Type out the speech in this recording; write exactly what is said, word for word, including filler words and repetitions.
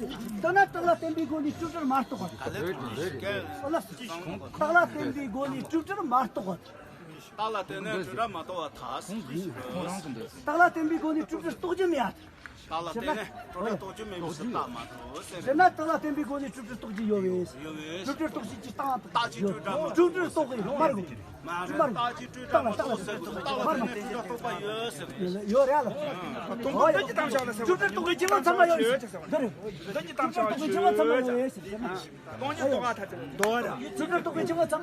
ཟེར། དེ་ན་རྟགས་ལ་བརྟེན་པའི་སྒོ་ནས་སྤྲོས་བྲལ་མ་རྟོགས་པ། རྟགས་ལ་བརྟེན་པའི་སྒོ་ནས་སྤྲོས་བྲལ་མ་རྟོགས་པ། རྟགས་ལ་བརྟེན་ནས་སྤྲོས་བྲལ་མ་རྟོགས་པ་ཐལ། རྟགས་ལ་བརྟེན་པའི་སྒོ་ནས་སྤྲོས་བྲལ་རྟོགས་རྒྱུ་མེད་པ་ཐལ། རྟགས་ལ་བརྟེན་ནས་སྤྲོས་བྲལ་རྟོགས་རྒྱུ་མེད་པའི་ཕྱིར་རྟགས་མ་གྲུབ་ཟེར། དེ་ན་རྟགས་ལ་བརྟེན་པའི་སྒོ་ནས་སྤྲོས་བྲལ་རྟོགས་རྒྱུ་ཡོད་པས། ཡོད་པས། སྤྲོས་བྲལ་རྟོགས་བྱེད་ཀྱི་སྟེང་དུ་རྟགས་ཀྱིས་སྤྲོས་བྲལ་མ་རེད། སྤྲོས་བྲལ་རྟོགས་པའི་མ་རེད། མ་རེད། རྟགས་ཀྱིས་སྤྲོས་བྲལ་མ་རྟོགས་ཟེར་དུས་རྟགས་ལ་བརྟེན་ནས་སྤྲོས་བྲལ་རྟོགས་པ་ཡོད་ཟེར། ཡོད་རེད་ལ། སྤྲོས་བྲལ་རྟོགས་པའི་སྐྱེ་བོ་ཚང་མ་ཡོད་རེད། འདི་རེད། སྤྲོས་བྲལ་རྟོགས་པའི་སྐྱེ་བོ་ཚང་མ་ཡོད་རེད་ཟེར། སྤྲོས་བྲལ་རྟོགས་པའི་སྐྱེ་བོ་ཚང་མ།